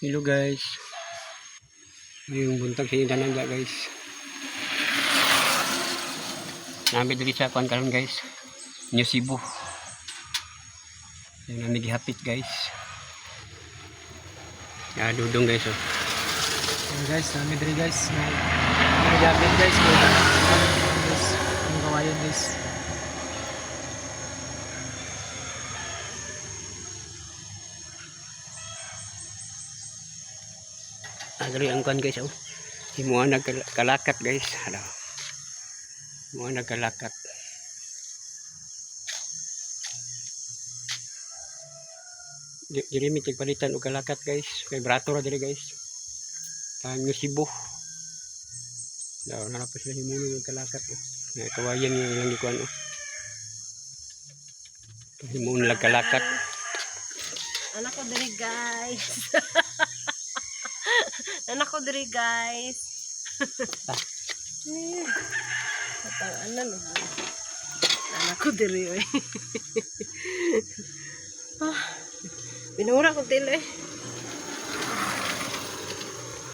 Hello, guys. Maayong buntag sa inyong tanan diya, guys. Naa mi diri sa kuan karon, guys. New Cebu. Yan nami gihapit, guys. Ya dudong, guys, oh. Ayan, guys, naa mi diri, guys. Nag-update, guys. Guys, ang kawayan, guys. Ah, diri ang kuan, guys, oh. Himuan nagkalakat, guys. Hala. Himuan nagkalakat. Diri mi tigpalitan og kalakat, guys. Kay barato ra diri, guys. Tang New Cebu. Daw na pa sila himunon og kalakat, oh. Na kawayan yung ilang gikuan, oh. Himuon lang kalakat. Anak ko diri, guys. Anak ko diri, guys. Eh, Atang ano no. Anak ko diri oy. Ah, binura ko tila eh.